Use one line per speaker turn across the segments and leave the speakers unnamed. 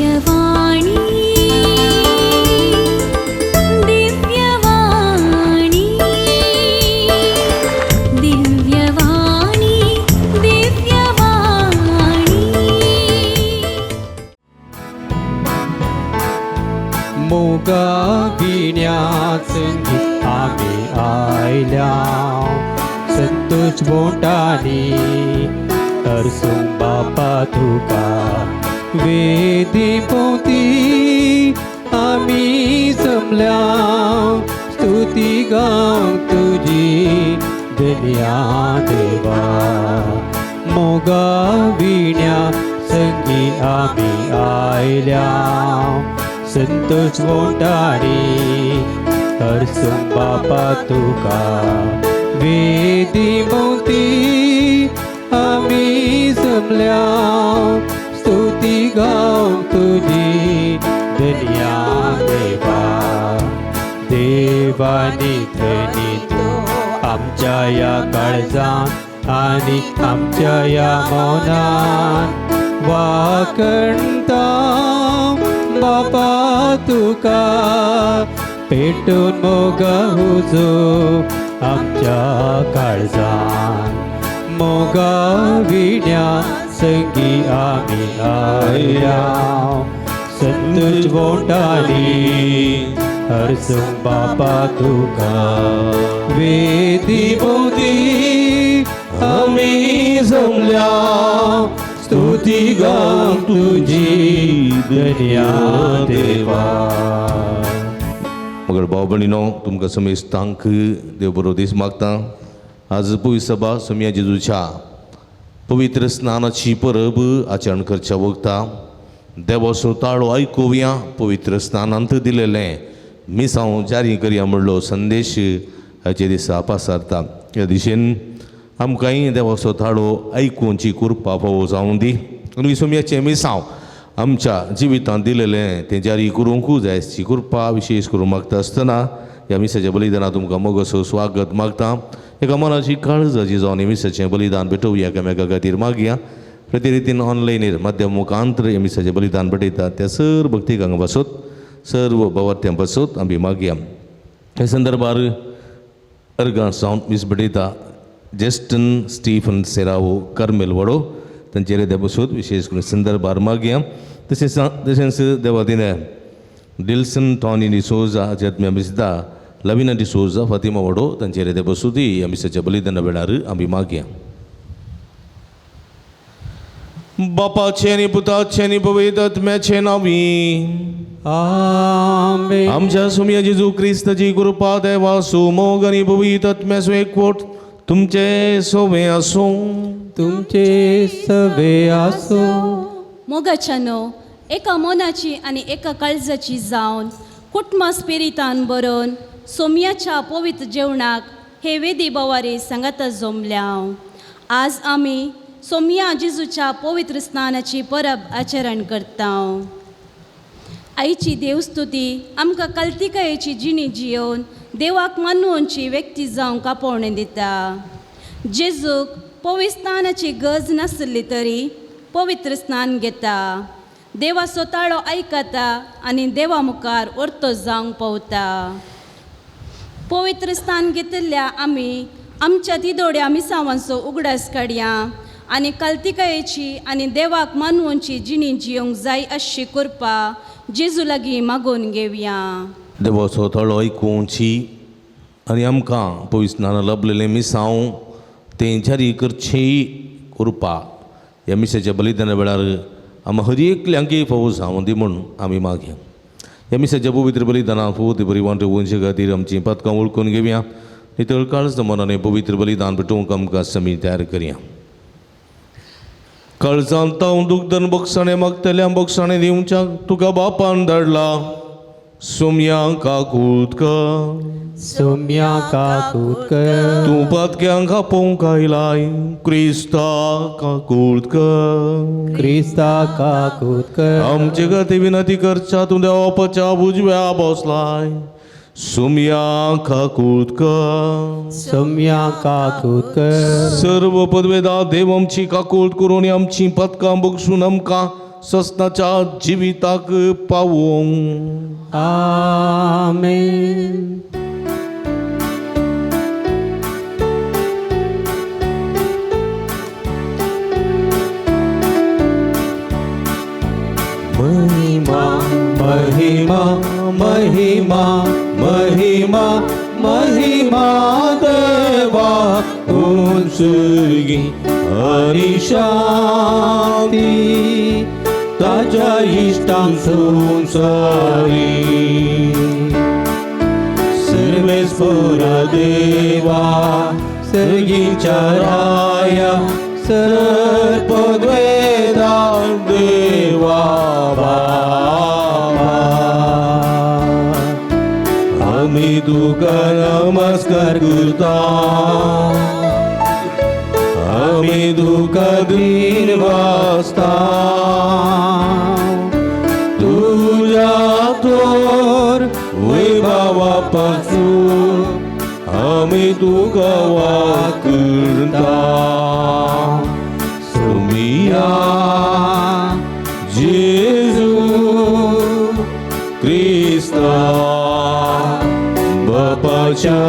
दिव्यवाणी दिव्यवाणी दिव्यवाणी दिव्यवाणी।
मोगा विण्या संगी आमी आयल्या, संतोष बोटांनी तरसूंक बापा तुका। वेदी भोंवती आमी जमल्या, स्तुती गावंक तुजी धन्या देवा। मोगा विण्या संगी आमी आयल्या, संतोष बोटांनी तरसूंक बापा तुका। वेदी भोंवती आमी जमल्या, स्तुती गावंक तुजी धन्या देवा। देवानी धनी तूं आमच्या ह्या काळजान आनी आमच्या ह्या मनान वाकणता बापा तुका। पेटून मोगा उजो आमच्या काळजान, मोगा विण्या संगी आमी आयल्या, संतोष बोटांनी हरसूंक बापा तुका। वेदी भोंवती आमी जमल्या, स्तुती गावंक तुजी धन्या देवा।
मगर भाव भयणीनो, तुमकां समेस्तांक देव बरो दीस मागता। आज पवित्र सभा सोमया जेजूच्या पवित्र स्नानाची परब आचरण करच्या वखता देवाचो ताळो आयकुया, पवित्र स्नानांत दिलेलें मिसांव जारी करया म्हणलो संदेश हाचे दिसा पासारता। ह्या दिशेन आमकांय देवाचो ताळो आयकुची कृपा फावो जावं दी आनी सोमयाचें मिसांव आमच्या जिवितांत दिलेलें तें जारी करूंक जाय अशी कृपा विशेश करून मागता आसतना ह्या मिसाच्या बलिदानां तुमकां मोगसो स्वागत मागता। एका मनाची काळजाची जावन मिसाचें बलिदान भेटोवया, एकामेका खातीर मागया। प्रति रितीन ऑनलायनीर माध्यम मुखांतर ह्या मिसाचें बलिदान भेटयता त्या सर्व भक्तिकांक बसत सर्व भावार्थ्यां बसत आमी मागया। ह्या संदर्भार अर्गां जावन मीस भेटयता जेस्टन स्टीफन सेरावो कर्मेल वडो तांचेर देव बसत विशेश करून संदर्भार मागया। तशेंच तशेंच देवादिन डिल्सन टॉनी डिसोजा हाच्या मिसता लविना डिसोजा फातिमा वडो तांचेर देव बसुती ह्या मिसाच्या बलिदाना वेळार आमी मागया। बापाचें आनी पुताचें आनी पवित्र आत्म्याचें नांवी
आमेन।
आमच्या सोमया जेजू क्रिस्ताची कृपा देवाचो मोग आनी पवित्र आत्म्याचो एकवट तुमचे सोवे आसूं।
तुमचे सवे आसूं।
मोगाच्यानो एका मनाची आनी एका काळजाची जावन कुटुंबा स्पिरितान बरोवन सोमयाच्या पवित्र जेवणाक हे वेदी बवारी सांगाता जमल्या। आज आमी सोमया जेजूच्या पवित्र स्नानाची परब आचरण करता। आईची देवस्तुती आमकां कल्तिकायेची जिणी जियोवन देवाक मानवची व्यक्ती जावंक आपोवणें दिता। जेजूक पवित्र स्नानाची गरज नासली तरी पवित्र स्नान घेता, देवाचो ताळो आयकता आनी देवा मुखार orto जावंक पावता। पवित्र स्नान घेतिल्ल्या आमी आमच्या तिदोड्या मिसावांचो उगडास काडया आनी कल्तिकायेची आनी देवाक मानवची जिणी जियोंक जाय अशी कृपा जेजू लागीं मागून घेवया।
देवाचो ताळो आयकुची आनी आमकां पवित्र स्नान लभलेलें मिसांव तें जारी करची कृपा ह्या मिसाच्या बलिदाना वेळार आमी हर एकल्यांकय फावो जावं दी म्हूण आमी मागया। ह्या मिसाच्या पवित्र बलिदानाक फावो ती बरी वांटो वंचे खातीर आमचीं पातकां वळखून घेवया, नितळ काळज मनान पवित्र बलिदान पेटोवंक आमकां समी तयार करया। काळजांत हांव दुखदन बक्षाणें मागतल्या बक्षाणें दिवच्याक तुका बापान धाडला। सोमया काकूत कर,
सोमया काकूत कर,
तूं पातक्यांक आपोवंक आयलाय क्रिस्ता काकूत कर,
क्रिस्ता काकूत कर,
आमचे खातीर विनंती करच्या तूं देवाच्या उजव्या बसलाय। सोमया काकूत कर,
सोमया काकूत कर,
सर्व पदवेदा देव आमची काकूत करून आमची पदकां बक्षून आमकां ससनाच्या जिविताक पावोवंक.
आमेन. महिमा महिमा महिमा महिमा महिमा देवा उंचगी आनी शांती ताच्या इश्टांक संवसारी. सर्वेस्पर देवा सर्गीच्या राया सर्पद्वेदा देवा बाबा आमी तुका नमस्कार करता, आमी तुका धीर वाचता, तुज्या थोर वैभवा पासून आमी तुका वाकरता. सोमिया जेजू क्रिस्ता बापाच्या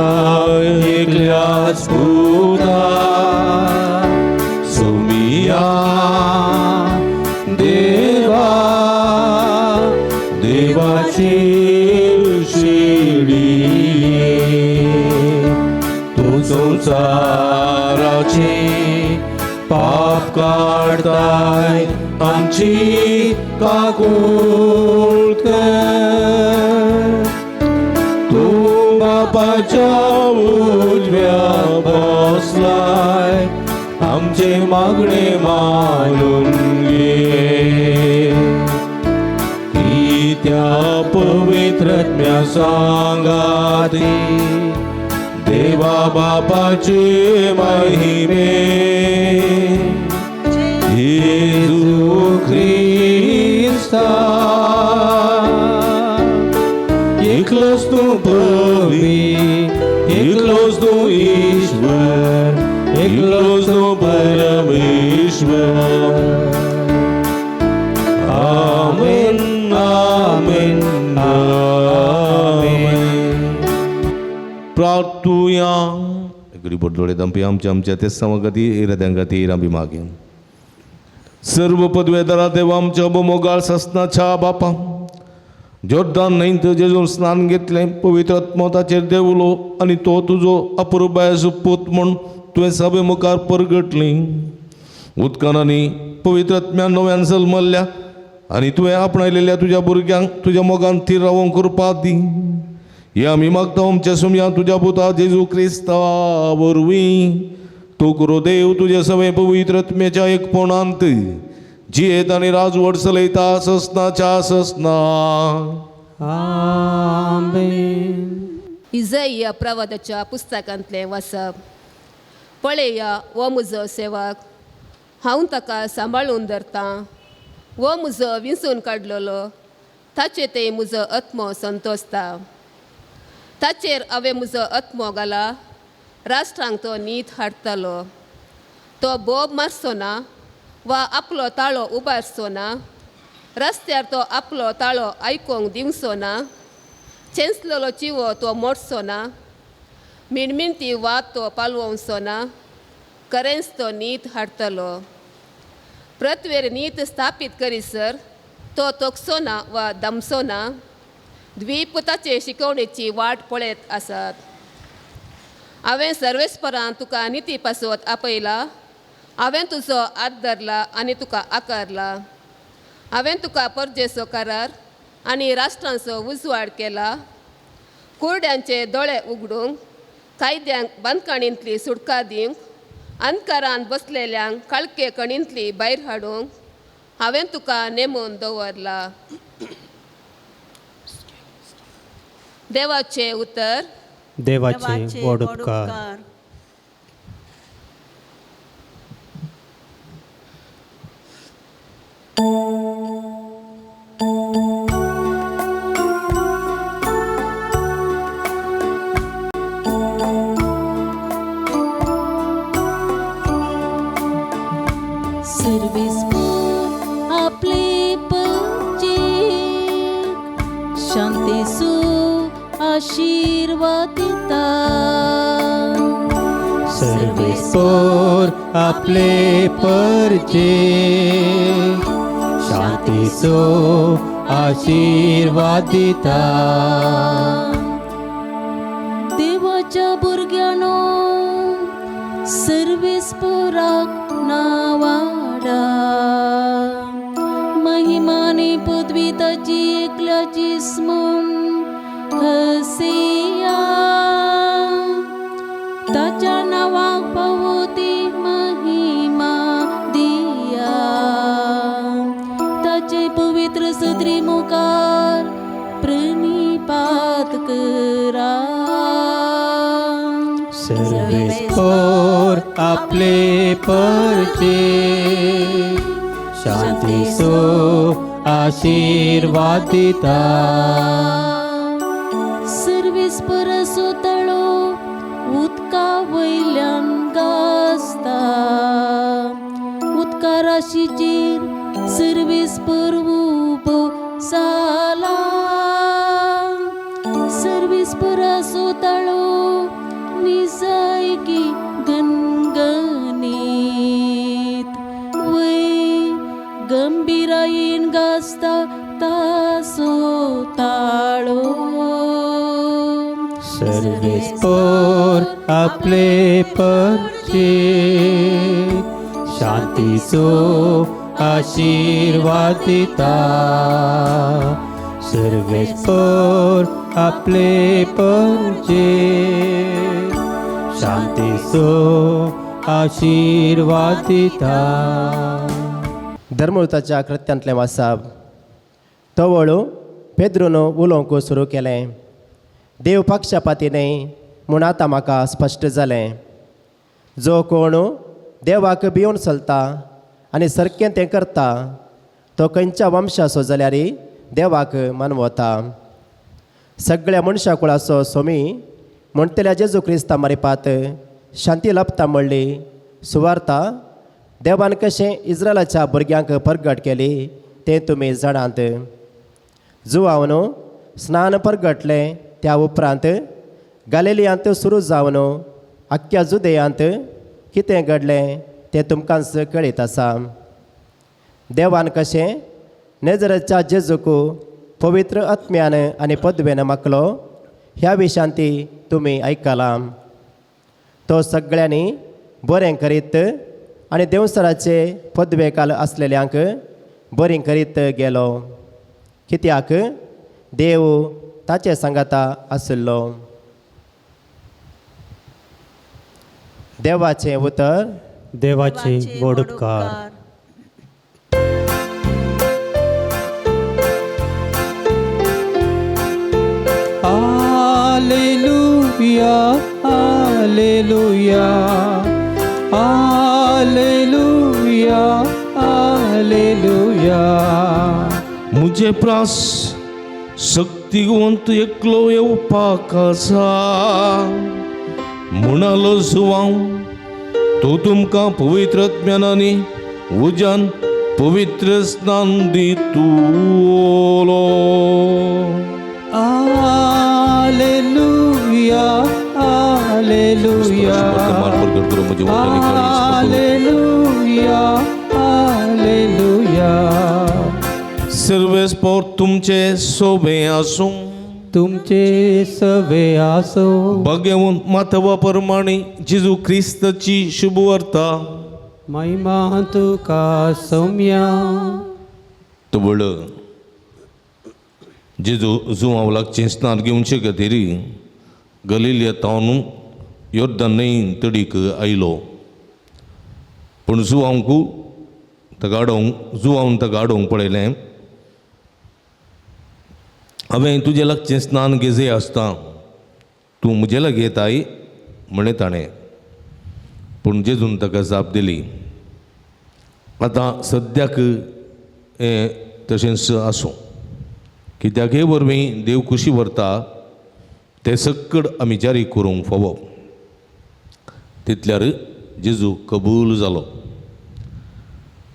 एकल्याच पुता, सोमिया देवा देवाची शिडी तूं संवसाराचे पाप काडताय आमची काकूळ कर. तूं बापाच्या उजव्या बसलाय आमचे मागणे मानून घे. त्या पवित्र आत्म्या सांगाती देवा बापाचे महिमे जेजू क्रिस्ता एकलोच तूं पवी, एकलोच तूं ईश्वर, एकलोच तूं परमेश्वर. आमेन आमेन आमेन.
प्रार्थुया. एकडे बोटलोडे दंपी आमच्या आमच्या ते समगती इराद्यां खातीर आमी मागीर सर्व पदवेदारा देवा आमच्या मोगाळ ससनाच्या बापा जोर्दान न्हंयत जेजून स्नान घेतलें, पवित्र आत्मो ताचेर देंवलो आनी तो तुजो अपुरबायेचो पूत म्हूण तुवें सभे मुखार परगटली. उदकान आनी पवित्र आत्म्यान नव्यान जल्मल्ल्या आनी तुवें आपणायलेल्या तुज्या भुरग्यांक तुज्या मोगान थीर रावोंक कृपा दी. हे आमी मागता आमच्या सुमया तुज्या पुता जेजू क्रिस्ता वरवीं. तूं कुरो देव तुजे सगळे पवित्र आत्म्याच्या एकपणांत जियेत आनी राजवट चलयता ससनाच्या ससना.
आमेन.
इजय प्रवादाच्या पुस्तकांतलें वाचप. पळया हो म्हजो सेवक, हांव ताका सांबाळून धरतां. हो म्हजो विंचून काडलेलो, ताचे ते म्हजो आत्मो संतोसता. ताचेर हांवें म्हजो आत्मो घाला, राष्ट्रांक तो नीत हाडटलो. तो बोब मारचो ना वा आपलो ताळो उबारचो ना, रस्त्यार तो आपलो ताळो आयकोंक दिवचो ना, चेंचलेलो चिवो तो मोडचो ना, मिणमिणती वात तो पालवचो ना, खरेंच तो नीत हाडटलो. पृथ्वेर नीत स्थापीत करीसर तो तोखचो ना वा दमचो ना. द्वीप ताचे शिकवणेची वाट पळयत आसात. हांवें सर्वेस्परान तुका निती पासत आपयला, हांवें तुजो हात धरला आनी तुका आकारला. हांवें तुका परजेचो करार आनी राष्ट्रांचो उजवाड केला. कुरड्यांचे दोळे उगडूंक, कायद्यांक बांदकाणींतली सुटका दिवंक, अंधकारान बसलेल्यांक काळखे कणींतली भायर हाडूंक हांवें तुका नेमून दवरला. देवाचें उतर.
देवाचे व्हड उपकार.
सर्वेस्पर आपले आशीर्वाद दिता.
सर्वेस्पोर आपले परचे शांतीचो आशीर्वाद दिता.
देवाच्या भुरग्यांनो सर्वेस्पोराक नावाडा. महिमाने पदवी ताची एकल्याची स्मून हसिया. ताच्या नांवाक फावो ती महिमा दिया. ताचे पवित्र सत्री मुखार प्रणिपात करा.
सर्वेस्पोर आपले परचे शांतीचो आशीर्वाद दिता.
सर्वेस्पराचो तळो उदका वयल्यान गाजता. उदका राशीचेर सर्वेस्पर उबो जाला. सर्वेस्पराचो तळो निजायकी गणगणीत वय गंभीरायेन गाजता ताचो ताळो.
सर्वेस्पोर आपले परचे शांतीचो आशीर्वाद दिता. सर्वेस्पोर आपले परचे शांतीचो आशीर्वाद दिता.
धर्मवृताच्या कृत्यांतलें वासाब. तवळ पेद्रून उलोवंक सुरू केलें. देव पक्षपाती न्हय म्हूण आतां म्हाका स्पश्ट जालें. जो कोण देवाक भिवन चलता आनी सारकें तें करता तो खंयच्या वंशाचो जाल्यार देवाक मानवता. सगळ्या मनशा कुळाचो सोमी म्हणटल्या जेजू क्रिस्ता मारिपात शांती लाभता म्हणली सुवार्ता देवान कशें इस्रायलाच्या भुरग्यांक परगट केली तें तुमी जाणात. जुवावन स्नान परगटलें त्या उपरांत गालिलियांत सुरू जावन आख्ख्या जुदेयांत कितें घडलें तें तुमकांच कळीत आसा. देवान कशें नेजरच्या जेजूक पवित्र आत्म्यान आनी पदवेन मागलो ह्या विशांत तुमी आयकलां. तो सगळ्यांनी बरें करीत आनी देंवसराचे पदवेकाल आसलेल्यांक बरें करीत गेलो, कित्याक देव ताचे सांगाता आशिल्लो. देवाचें उतर.
देवाचे व्हड उपकार. Hallelujah, hallelujah, hallelujah, hallelujah.
मुझे प्रास शक्तिवंत एकलो येवपाक आसा म्हणालो जुवांव, तो तुमकां पवित्र ज्ञानानी उज्यान पवित्र स्नान दितलो.
Hallelujah, hallelujah, hallelujah, hallelujah.
सर्वेस्पोर तुमचे सोबे आसूं,
तुमचे सवे आसो.
भगवंत माथवा प्रमाणे जेजू क्रिस्ताची शुभवार्ता.
महिमा तुका सौम्या.
तबळ जेजू जुवांव लागचें स्नान घेवचे खातीर गलिलिया तावन योर्दन न्हंय तडीक आयलो. पूण जुवांक ताका आडोवंक जुवांवन ताका आडोवंक पळयलें. हांवें तुजें लागचें स्नान घेजय आसता, तूं म्हजे लागीं येताय म्हणलें ताणें. पूण जेजून ताका जाप दिली, आतां सद्याक हें तशेंच आसूं, कित्याक हे वरवीं देव खुशी व्हरता तें सक्कड आमी जारी करूंक फावो. तितल्यार जेजू कबूल जालो.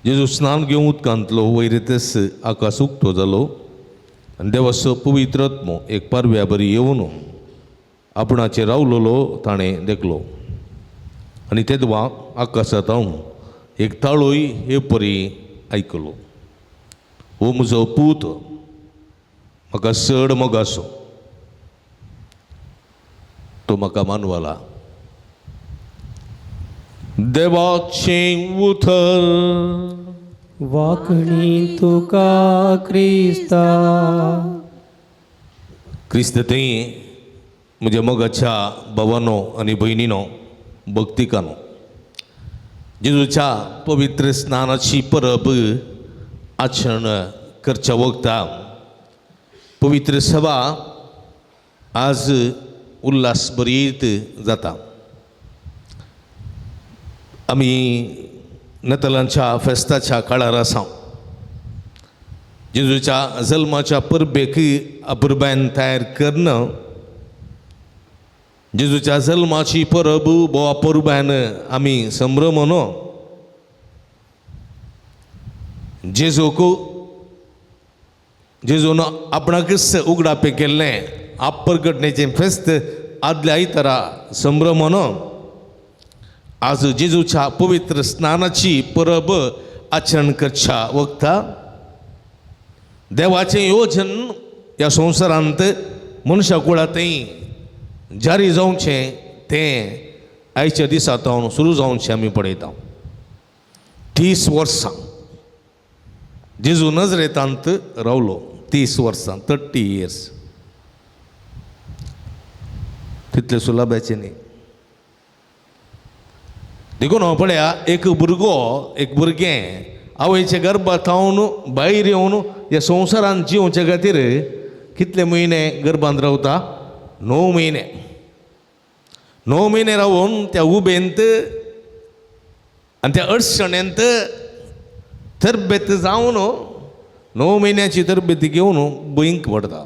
जेजू स्नान घेवन उदकांतलो वयर येतच आकाश उक्तो जालो आनी देवाचो पवित्र आत्मो एक पारव्या बरी येवन आपणाचेर रावलोलो ताणें देखलो आनी तेदवा आकाशांत हांव एक ताळोय हे परी आयकलो, हो म्हजो पूत, म्हाका चड मोगासो, तो म्हाका मानवला। देवाचें उतर।
वाकणी तुका क्रिस्ता।
क्रिस्त थंय म्हज्या मोगाच्या भावानो आनी भयणीनो, भक्तिकानो, जेजूच्या पवित्र स्नानाची परब आचरण करच्या वखता पवित्र सभा आज उल्हास भरीत जाता। आमी नतालांच्या फेस्ताच्या काळार आसा। जेजूच्या जल्माच्या परबेक अपुरबायन तयार करून जेजूच्या जल्माची परब भोव अपुरबायन आमी संभ्रम न्हू। जेजूक जेजून आपणाकच उगडापें केल्लें आपरघटनेचें फेस्त आदल्या आयतारा संभ्रम न्हू। आज जेजूच्या पवित्र स्नानाची परब आचरण करच्या वखता देवाचें योजन ह्या संवसारांत मनशा कुळांतय जारी जावचें तें आयच्या दिसा तावन सुरू जावचें आमी पळयता। 30 वर्सां जेजू नजरेतांत रावलो, 30 वर्सां, 30 इयर्स, तितलें सुलभाचें न्ही। देखून हांव पळया एक भुरगो, एक भुरगें आवयच्या गर्भांत थावन भायर येवन ह्या संवसारांत जिवचे खातीर कितले म्हयने गर्भांत रावता? 9 म्हयने। 9 म्हयने रावन त्या उबेंत आनी त्या अडचणेंत तरबेत जावन 9 म्हयन्याची तरबेत घेवन भंयक पडटा।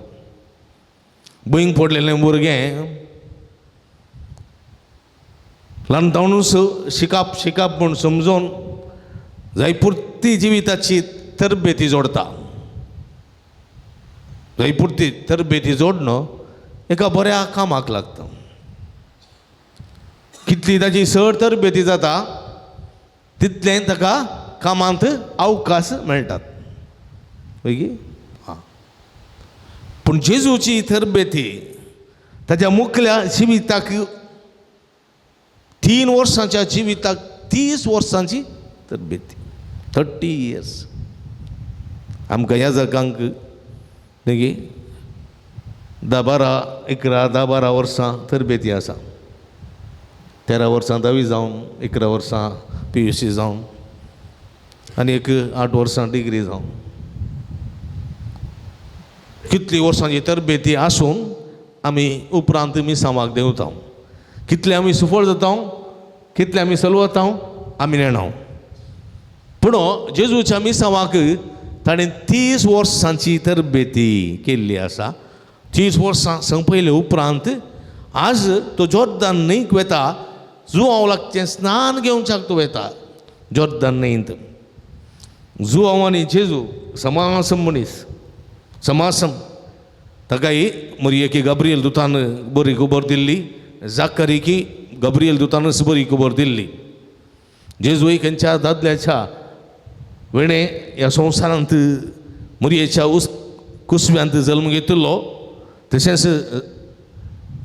भंयक पडलेलें भुरगें ल्हान तावनूच शिकाप शिकाप म्हूण समजून जायपुरती जिविताची तरबेती जोडटा। जायपुरती तरबेती जोडण एका बऱ्या कामाक लागता। कितली ताची चड तरबेती जाता तितलें ताका कामांत अवकाश मेळटात। वय हां, पूण जेजूची तरबेती ताच्या मुखल्या जिविताक 3 वर्सांच्या जिविताक 30 वर्सांची तरबेती, 30 इयर्स। आमकां ह्या जगांक न्ही 10 12 11 10 12 वर्सां तरबेती आसा। 13 वर्सां धावी जावन, 11 वर्सां PUC जावन आनी एक 8 वर्सां डिग्री जावन, कितली वर्सांची तरबेती आसून आमी उपरांत मिसांवाक देंवता। कितले आमी सुफळ जाता, कितले आमी सलवता आमी नेणाव। पूण जेजूच्या मिसांवाक ताणें 30 वर्सांची तरबेती केल्ली आसा। 30 वर्सां संपयले उपरांत आज तो जोर्दान न्हंयक वता, जुवांव लागचें स्नान घेवच्याक तो वता जोर्दान न्हंयंत। जुवांव आनी जेजू समासम मनीस, समासम। ताकाय मरियेकी गाब्रियल दुतान बरी खबर दिल्ली, जाकरीकी गाब्रियल दुतानच बरी खबर दिल्ली। जेजूय खंयच्या दादल्याच्या वेणे ह्या संवसारांत मरियेच्या कुसव्यांत जल्म घेतिल्लो, तशेंच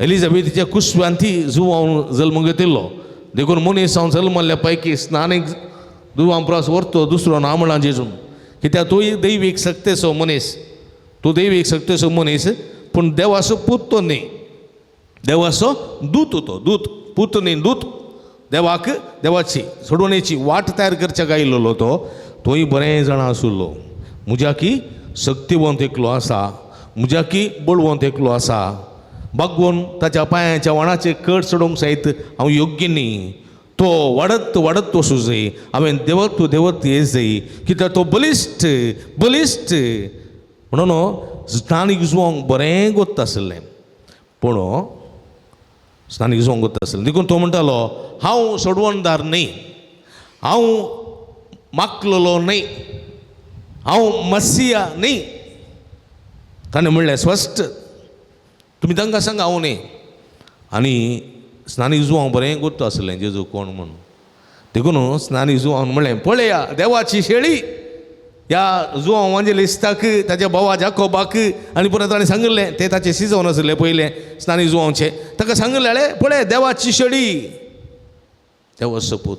एलिजाबेथीच्या कुसव्यांतय जुवांव जल्म घेतिल्लो। देखून मनीस हांव जल्मल्ल्या पैकी स्नानीक जुवां परस व्हरतो दुसरो ना म्हळां जेजून, कित्याक तूंय दैवीक शक्तेचो मनीस, तूं दैवीक शक्तेचो मनीस, पूण देवाचो पूत तो न्ही, देवाचो दूत तो, दूत, पूत न्ही दूत। देवाक देवाची सोडवणेची वाट तयार करच्याक आयिल्लो तो, तोय बरें जाणा आशिल्लो म्हज्याकी शक्तिवंत एकलो आसा, म्हज्याकी बळवंत एकलो आसा, बागवून ताच्या पांयाच्या वाणाचे कड चडोवंक सयत हांव योग्य न्ही, तो वाडत वाडत वचूं जाय, हांवें देवत देवत येत जाय, कित्याक तो बलिश्ट बलिश्ट म्हणून स्थानीक जुवांक बरें गोत्ता आशिल्लें। पूण स्थानीक जुवांक गोत्ता आशिल्लें देखून तो म्हणटालो हांव सोडवणदार न्ही, हांव माकलेलो न्ही, हांव मसिया न्ही। ताणें म्हणलें स्पश्ट, तुमी तांकां सांगा हांव न्ही। आनी स्नानी जुवांव बरें गोत्त आसलें जेजू कोण म्हूण. देखून स्नानी जुवान म्हणलें पळया देवाची शेळी. ह्या जुवांव वांजेलिस्ताक ताच्या भावा जाकोबाक आनी परत ताणें सांगिल्लें ते ताचें शिजोवन आसलें पयलें स्नानी जुवांवचें ताका सांगिल्लें पळय देवाची शेळी देवा सपूत.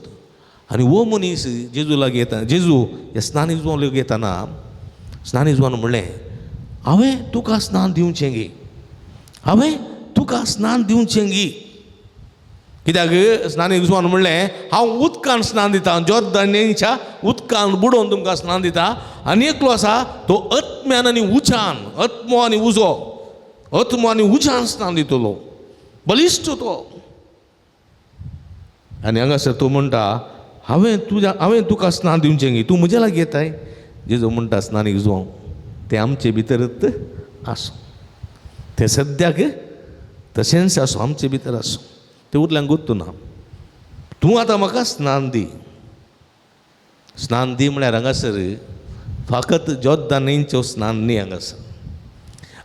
आनी हो मनीस जेजू लागीं येता जेजू ह्या स्नानी जुवांव लागीं येताना स्नानी जुवान म्हणलें हांवें तुका स्नान दिवचें गी, हांवें तुका स्नान दिवचें गी. कित्याक स्नानी जुवान म्हणलें हांव उदकान स्नान दितां, जोर्दन न्हंयच्या उदकान बुडोवन तुमकां स्नान दिता. आनी एकलो आसा तो आत्म्यान आनी उज्यान, आत्मो आनी उजो, आत्मो आनी उज्यान स्नान दितलो, बलिश्ट तो. आनी हांगासर तूं म्हणटा हांवें तुज्या हांवें तुका स्नान दिवचें गी, तूं म्हज्या लागीं येताय. जेजू म्हणटा स्नानीक जुवांव तें आमचे भितरच आसूं, तें सद्याक तशेंच आसूं, आमचे भितर आसूं, तें उरल्यांक गुत्तू ना. तूं आतां म्हाका स्नान दी. स्नान दी म्हळ्यार हांगासर फकत जोर्दन न्हंयचो स्नान न्ही. हांगासर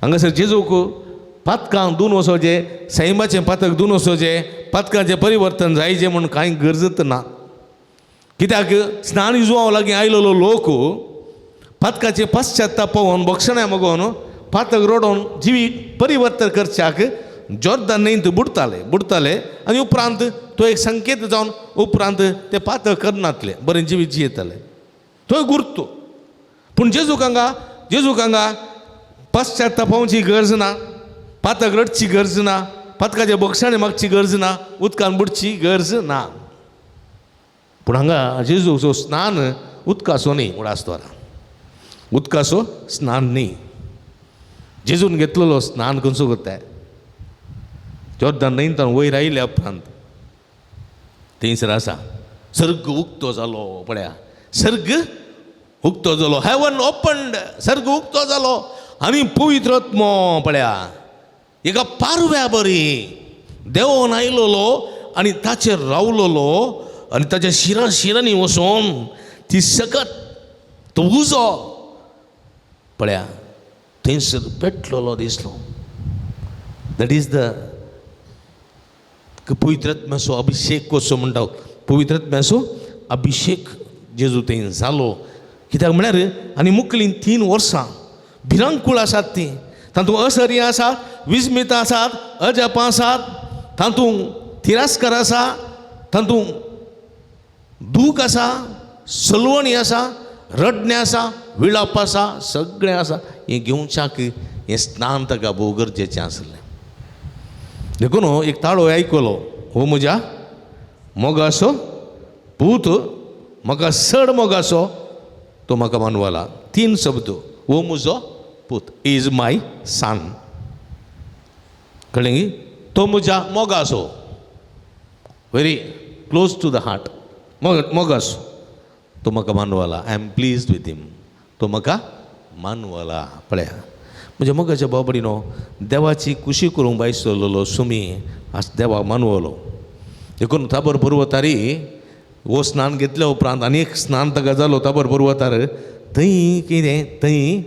हांगासर जेजूक पातकां धुवन वचोचें, सैमाचें पातक धुवन वचोचें, पातकांचें परिवर्तन जायचें म्हूण कांय गरजच ना. कित्याक स्नान जुवांव लागीं आयलेलो लोक पातकाचें पश्चाताप पळोवन बक्षणां मागोवन पातक रडोवन जिवीत परिवर्तन करच्याक जोर्दन न्हंयत बुडताले बुडताले आनी उपरांत तो एक संकेत जावन उपरांत ते पातक करनातले, बरें जिवीत जियेताले, तो गुर्तो. पूण जेजूक हांगा जेजूक हांगा पश्चातापावची गरज ना, पातक रडची गरज ना, पातकाचे बक्षाणे मागची गरज ना, उदकान बुडची गरज ना. पूण हांगा जेजूचो स्नान उदकाचो न्ही, उडास द्वारा उदकाचो स्नान न्ही. जेजून घेतलेलो स्नान खंयचो करताय? जोर्दन न्हंयंतान वयर आयल्या उपरांत थंयसर आसा सर्ग उक्तो जालो. पळया सर्ग उक्तो जालो, हेवन ओपन्ड, सर्ग उक्तो जालो आनी पवित्र आत्मो पळया एका पारव्या बरी देवोन आयलोलो आनी ताचेर रावलोलो आनी ताच्या शिरां शिरांनी वचोन ती सकत तो उजो पळया थंयसर पेटलोलो दिसलो. That is the पवित्र आत्म्याचो अभिशेक कसो म्हणटा, पवित्र आत्म्याचो अभिशेक जेजू थंय जालो. कित्याक म्हळ्यार आनी मुखलीं 3 वर्सां भिरांकूळ आसात तीं, तातूंत असर्यां आसात, विस्मितां आसात, अजापां आसात, तातूंत तिरस्कार आसा, तातूंत दूख आसा, सलवणी आसा, रडणें आसा, विळाप आसा, सगळें आसा. हें घेवच्याक हें स्नान ताका भोव गरजेचें आसलें. देखून एक ताळो आयकलो, हो म्हज्या मोगासो पूत, म्हाका चड मोगासो, तो म्हाका मानवला. 3 शब्द, हो म्हजो पूत, is my सन, कळ्ळें गी? तो म्हज्या मोगासो, very close to the heart, मोगासो, तो म्हाका मानवला. I am pleased with him, तो म्हाका मानवला. पळया म्हज्या मोगाच्या बाबडीनो, देवाची खुशी करूंक भायर सरलेलो सुमी आज देवा मानवलो. देखून ताबर पर्वतारी हो स्नान घेतल्या उपरांत आनी एक स्नान ताका जालो ताबर पर्वतार, थंय कितें थंय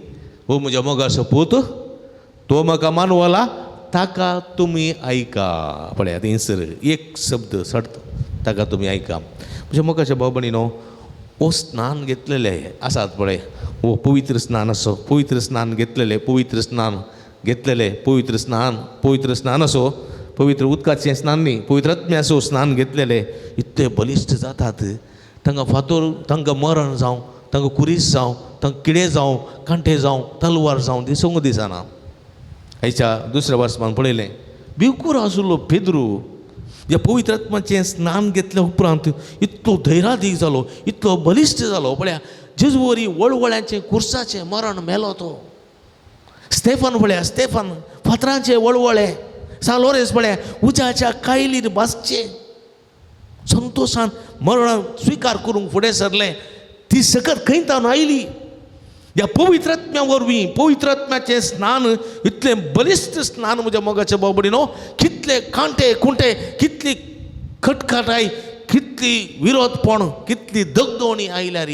हो म्हज्या मोगाचो पूत, तो म्हाका मानवला, ताका तुमी आयका. पळया थंयसर एक शब्द सडत, ताका तुमी आयका. म्हज्या मोगाच्या बाबडीनो, हो स्नान घेतलेले आसात पळय, हो पवित्र स्नान आसो, पवित्र स्नान घेतलेले, पवित्र स्नान घेतलेले, पवित्र स्नान, पवित्र स्नान असो, पवित्र उदकाचें स्नान न्ही, पवित्र आत्म्याचो स्नान घेतलेले इतले बलिश्ट जातात. तांकां फातोर, तांकां मरण जावं, तांकां कुरीस जावं, तांकां किडे जावं, कांटे जावं, तलवार जावं, दिसूंक दिसना. आयच्या दुसऱ्या वर्समान पळयलें भिवकूर आशिल्लो पेद्रू ह्या पवित्र आत्माचें स्नान घेतल्या उपरांत इतलो धैर्यादीक जालो, इतलो बलिश्ट जालो. पळया जेजू वरी वळवळ्यांचें कुर्साचें मरण मेलो तो. स्टेफन पळया, स्टेफन फातरांचे वळवळे, सान लोरेंस पळया उज्याच्या कायलीर भाजचें संतोशान मरण स्विकार करूंक फुडें सरलें. ती सकत खंय तावन आयली? ह्या पवित्र आत्म्या वरवीं. पवित्र आत्म्याचें स्नान इतलें बलिश्ट स्नान म्हज्या मोगाच्या बाबडीनो, कितले कांटे कुंटे, कितली खटखटाय, कितली विरोधपण, कितली दगदोणी आयल्यार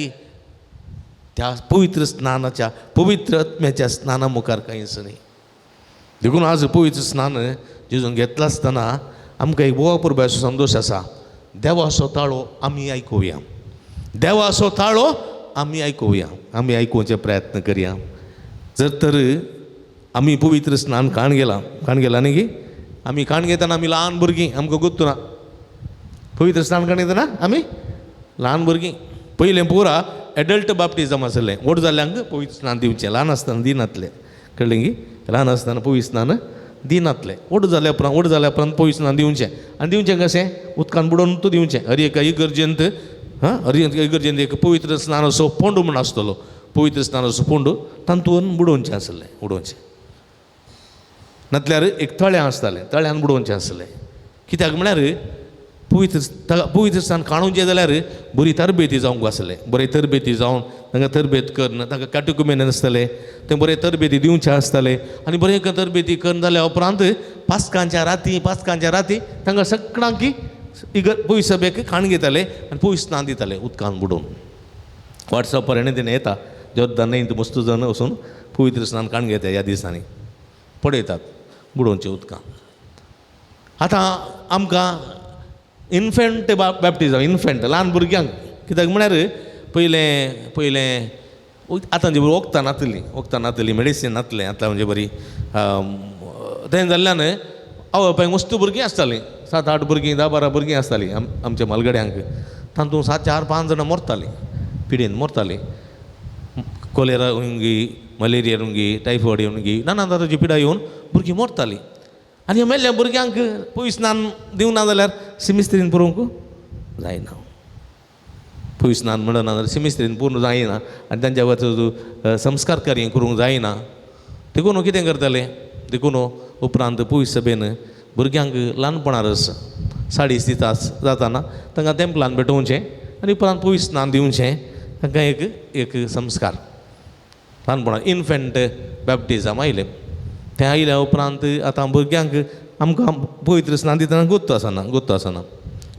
त्या पवित्र स्नानाच्या, पवित्र आत्म्याच्या स्नाना मुखार कांयच न्ही. देखून आज पवित्र स्नान जेजून घेतला आसतना आमकां एक बोवा पुरबायचो संतोश आसा. देवाचो ताळो आमी आयकुया, देवाचो ताळो आमी आयकुया, आमी आयकुवचे प्रयत्न करया. जर तर आमी पवित्र स्नान काण गेला, काण गेला न्ही की आमी काण घेतना आमी ल्हान भुरगीं, आमकां गोत्तू ना. पवित्र स्नान काण घेतना आमी ल्हान भुरगीं. पयलें पुरा एडल्ट बाप्टिजम आसलें, व्हड जाल्ल्यांक पवित्र स्नान दिवचें, ल्हान आसतना दिनातलें. कळ्ळें की ल्हान आसतना पवित्र स्नान दिनातलें. व्हड जाल्या उपरांत, व्हड जाल्या उपरांत पवित्र स्नान दिवचें. आनी दिवचें कशें? उदकान बुडोवन तूं दिवचें. हर एका इगर्जेंत, हां, हर एका इगर्जेंत एक पवित्र स्नानाचो फोंडू म्हूण आसतलो, पवित्र स्नानाचो फोंडू तातूंत बुडोवचें आसलें, बुडोवचें. नातल्यार एक तळें आसतालें, तळ्यान बुडोवचें आसलें. कित्याक म्हळ्यार पवित्र पवित्र स्नान काडूंचें जाल्यार बरी तरबेती जावंक आसलें. बरी तरबेती जावन तांकां तरबेत करून तांकां कॅटेक्युमेन आसतालें, तें बरें तरबेती दिवचें आसतालें. आनी बरें तरबेती करून जाल्या उपरांत पास्कांच्या राती, पास्कांच्या राती तांकां सगळ्यांक इगर पवित्र सभेक खाण घेताले आनी पवित्र स्नान दिताले उदकान बुडोवन. वॉट्सएपार हेणें तेणें येता जोर्दान न्हंयत मस्त जावन वचून पवित्र स्नान काडून घेता. ह्या दिसांनी पळयतात बुडोवचें उदकान. आतां आमकां इन्फेंट बॅप्टिजम, इन्फेंट ल्हान भुरग्यांक, कित्याक म्हळ्यार पयलें पयलें आतां म्हणजे वखदां नातलीं, वखदां नातलीं, मेडिसीन नातलें आतां म्हणजे बरी तें जाल्ल्यान आवय बापायक मस्त भुरगीं आसतालीं, 7 8 भुरगीं, 10 12 भुरगीं आसतालीं आमच्या म्हालगड्यांक. तातूंत 7 4 5 जाणां मरतालीं, पिडेन मरतालीं. कोलेरा येवंगी, मलेरिया येवंगी, टायफॉयड येवंगी, नाना तरांची पिडा येवन भुरगीं मरतालीं. आनी मेल्ल्या भुरग्यांक पयस स्नान दिवना जाल्यार सिमिस्त्रीन पुरोवंक जायना. पयस स्नान म्हणना जाल्यार सिमिस्त्रीन पुरोवंक जायना आनी तांच्या वचून संस्कार कार्य करूंक जायना. देखून कितें करताले, देखून उपरांत पयस सभेन भुरग्यांक ल्हानपणारच साडी दिता जाताना तांकां तेंपलान भेटोवचें आनी उपरांत पयस स्नान दिवचें, तांकां एक एक संस्कार ल्हानपणान इन्फेंट बॅप्टिजम आयलें. तें आयल्या उपरांत आतां भुरग्यांक आमकां पवित्र स्नान दितना गोत्तो आसना, गोत्तो आसना.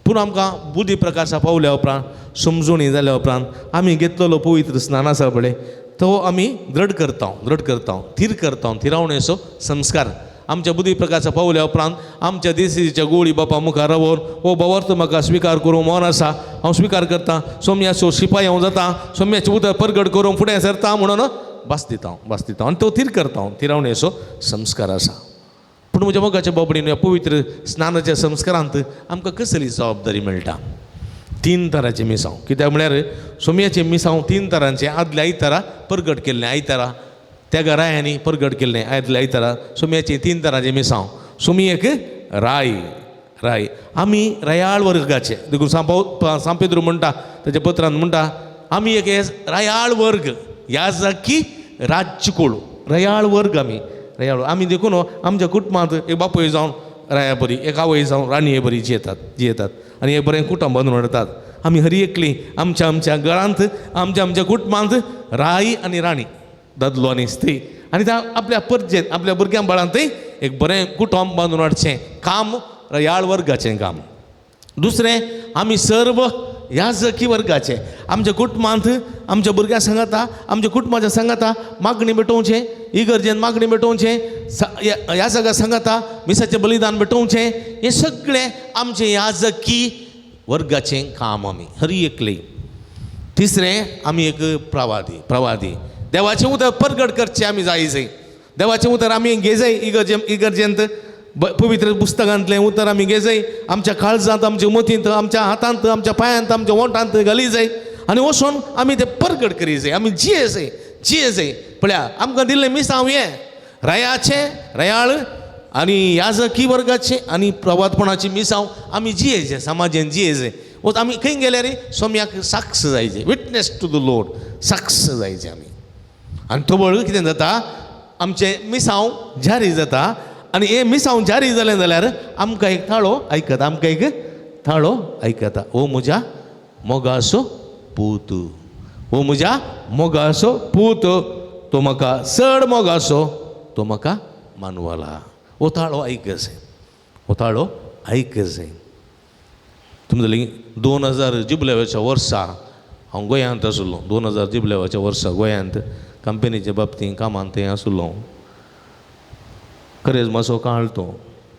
पूण आमकां बुद्धी प्रकाशा पावल्या उपरांत, समजोणी जाल्या उपरांत आमी घेतलेलो पवित्र स्नान आसा पळय तो आमी दृढ करता, दृढ करता, थीर करता, थिरावणेचो संस्कार. आमच्या बुद्धी प्रकाशा पावल्या उपरांत आमच्या देसीच्या गोळी बापा मुखार रावोन हो बावर्त म्हाका स्विकार करूं मन आसा, हांव स्विकार करता, सोम्याचो शिपाय हांव जाता, सोम्याचें उदक परगट करूंक फुडें सरता म्हणून भास दिता, भास दिता आनी तो थीर करता, थिरावणेचो संस्कार आसा. पूण म्हज्या मोगाच्या बाबडीन ह्या पवित्र स्नानाच्या संस्कारांत आमकां कसली जबाबदारी मेळटा? 3 तरांचे मिसांव. कित्याक म्हळ्यार सोम्याचें मिसांव 3 तरांचें. आदल्या आयतारा परगट केल्लें, आयतारा त्या घरायांनी परगट केल्लें आदल्या आयतारा सोम्याचें 3 तरांचें मिसांव. सोमी एक राय, राय आमी रायाळ वर्गाचे. देखून सांपेद्रू म्हणटा ताच्या पत्रान म्हणटा आमी एक रायाळ वर्ग, याजकी राज्यकोळ, रयाळ वर्ग आमी, रयाळ आमी. देखून आमच्या कुटुंबांत एक बापूय जावन राया बरी, एक आवय जावन राणये बरी जियेतात, जियेतात आनी एक बरें कुटुंब बांदून हाडटात. आमी हरी एकली आमच्या आमच्या घरांत, आमच्या आमच्या कुटुंबांत राय आनी राणी, दादलो आनी स्त्री, आनी त्या आपल्या परजेंत आपल्या भुरग्यां बाळांतय एक बरें कुटुंब बांदून हाडचें काम रयाळ वर्गाचें काम. दुसरें आमी सर्व याजकी वर्गाचे. आमच्या कुटुंबांत आमच्या भुरग्यां सांगाता, आमच्या कुटुंबाच्या सांगाता मागणी भेटोवचें, इगर्जेन मागणी भेटोवचें, याजका सांगाता मिसाचें बलिदान भेटोवचें, हें सगळें आमचें याजकी वर्गाचें काम आमी हरी एकली. तिसरें आमी एक प्रवादी, प्रवादी देवाचें उतर परगट करचें आमी जाय जाय. देवाचें उतर आमी घेजाय इगर्जे, इगर्जेंत पवित्र पुस्तकांतलें उतर आमी घेजाय, आमच्या काळजांत, आमच्या मतींत, आमच्या हातांत, आमच्या पांयांत, आमच्या ओंठांत घाली जाय आनी वचून आमी तें परगट करी जाय, आमी जिये जाय, जिये जाय. पळया आमकां दिल्लें मिसांव हें रयाचें, रयाळ आनी याजकी वर्गाचें आनी प्रवादपणाचें मिसांव आमी जिये जाय, समाजेन जिये जाय. वच आमी खंय गेल्यार सोम्याक साक्ष जाय, विटनेस टू the Lord, साक्ष जाय आमी. आनी थबळ कितें जाता, आमचें मिसांव जारी जाता आनी हें मिसांव जारी जालें जाल्यार आमकां एक ताळो आयकता, आमकां एक ताळो आयकता, ओ म्हज्या मोगाचो पूत, ओ म्हज्या मोगाचो पूत, तो म्हाका चड मोगाचो, तो म्हाका मानवला. हो ताळो आयकसे, हो ताळो आयकसे. तुमचे 2000 जुबलेवाच्या वर्सा हांव गोंयांत आसलो. 2000 जुबलेवाच्या वर्सा गोंयांत कंपनीच्या बाबतींत कामांत थंय आसलो. खरेंच मातसो काळ तो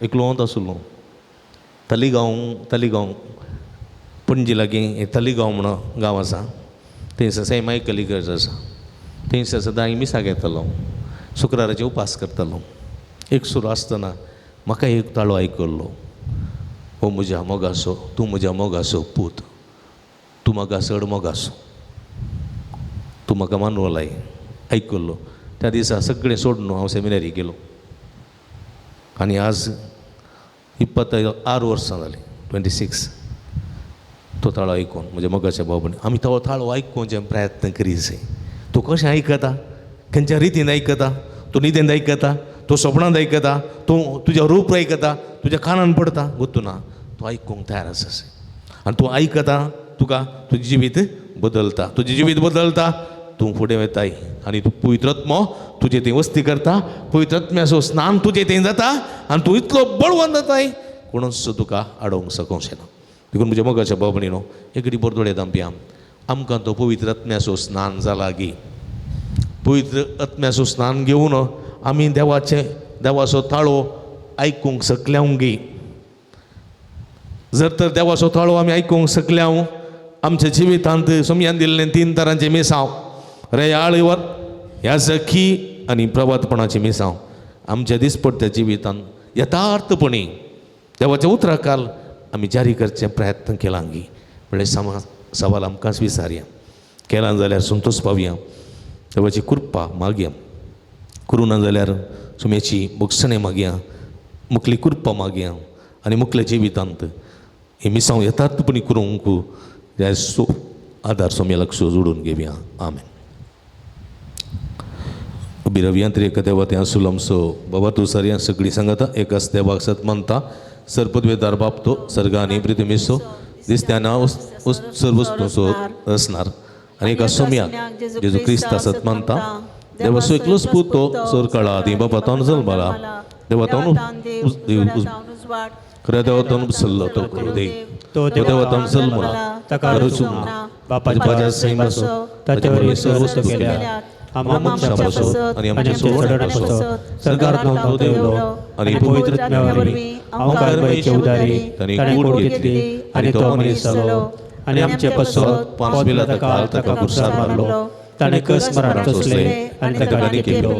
एकलोंत आसलो. तलिगांव तलिगांव पणजी लागीं तलिगांव म्हणून गांव आसा, थंयसर सेंट मायकल इगर्ज आसा, थंयसर सदां मिसाक येतालो, शुक्राराचे उपास करतालो. एक सुरू आसतना म्हाका एक ताळो आयकल्लो, हो म्हज्या मोगासो, तूं म्हज्या मोगासो पूत, तूं म्हाका चड मोगासो, तूं म्हाका मानवलाय. आयकल्लो. त्या दिसा सगळें सोडून हांव सेमिनारी गेलो आनी आज 26 वर्सां जालीं, 26. तो ताळो आयकून म्हज्या मोगाच्या भाव भयणी आमी तो ताळो आयकुचें प्रयत्न करीत जाय. तूं कशें आयकता, खंयच्या रितीन आयकता, तूं न्हिदेंत आयकता, तूं सपनांत आयकता, तूं तुज्या रूप आयकता, तुज्या कानान पडता, गोत्तू ना, तूं आयकूंक तयार आसा आनी तूं आयकता, तुका तुजें जिवीत बदलता, तुजें जिवीत बदलता, तूं फुडें वताय आनी तूं पवित्र आत्मो तुजें थंय वस्ती करता, पवित्र आत्म्याचो स्नान तुजें थंय जाता आनी तूं इतलो बळवंत जाताय कोणूच तुका आडोवंक शकना. देखून म्हज्या मोगाच्या भाव भयणीनो एक घडी बरो दामपी आमकां तो पवित्र आत्म्याचो स्नान जाला गी. पवित्र आत्म्याचो स्नान घेवन आमी देवाचें देवाचो ताळो आयकूंक शकल्याव गी. जर तर देवाचो ताळो आमी आयकूंक शकल्याव आमच्या जिवितांत सोमयान दिल्लें 3 तरांचें मिसांव, रेयाळ वर ह्या सखी आनी प्रवातपणाचें मिसांव आमच्या दिसपट्ट्या जिवितांत यथार्थपणी देवाच्या उतराकाल आमी जारी करचें प्रयत्न केला गी म्हणल्यार सवाल आमकांच विचारया. केला जाल्यार संतोश पावया, देवाची कृपा मागया, करूं ना जाल्यार सुम्याची भोगसणें मागया, मुखली कृपा मागया आनी मुखल्या जिवितांत हे मिसांव यथार्थपणी करूंक जाय सो आदार सोम्या लक्ष जोडून घेवया. आमेन. अभिरव्यांत एका देवा तें आसूल आमचो बाबा तूं सारया सगळीं सांगता एकाच देवाक सत मानता सरपदवेदार बाप तो सर्ग आनी पृथ्वीचो दिसत्याना सर्वस्तूचो रचणार आनी एका सोम्याक जेजू क्रिस्ता सत मानता देवाचो एकलोच पूत तो सरकाळा आदी बाबा तोन जल्मला देवा तोन खऱ्या देवा तोन सल्लो तो करू दे
तो
देवा तोन जल्मला
ताका
रचूंक ना
बापाच्या
सैमाचो
ताचे वरवीं सर्व वस्तू केल्या आम्हा मनशां पासत आनी आमच्या सोडण्या पासत सरकार तो देवलो
आनी
पवित्र आत्म्या वरवीं हांव कारवायचे उदारी ताणें कोट घेतली आनी तो मनीस जालो आनी आमचे पासत
पांच
पिलाता काल ताका खुर्सार मारलो, ताणें कस मरण सोंसलें आनी ताका केलो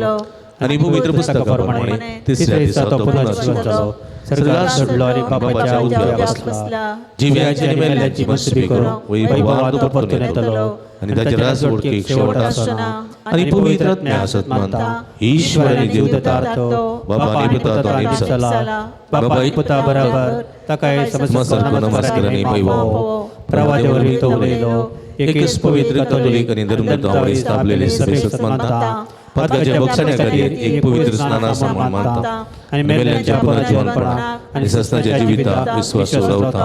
आनी पवित्र पुस्तका प्रमाणे तिसऱ्या दिसा तो
पुनर्जीवन जालो, सरकार सोडलो आनी बापाच्या उजव्या बसला,
जिव्यांची
जिव्यांची
आनी
मेल्ल्यांची मसबी करून
वैभवान
वैभवान
तो
तो परतून येतलो
आनी ताचे राजवटकेक शेवट
आसना
आनी पवित्र आत्म्या आसत मानता ईश्वर आनी देव
देवदतार्थ
बाबा आनी पुता आनी
चला बाबा पुता बराबर ताका
समस्त नमस्कार आनी वैभव
प्रवादे वरवीं तो उलयलो
एकच पवित्र कॅथोलिक आनी धर्मदूतां स्थापलेले सभेक मानता पातकाच्या बक्षण्या खातीर एक पवित्र स्नानास मानता
आनी मेल्ल्यांच्या पुनर्जीवनपणाक
आनी सस्नाच्या जिविताक विश्वास रावता.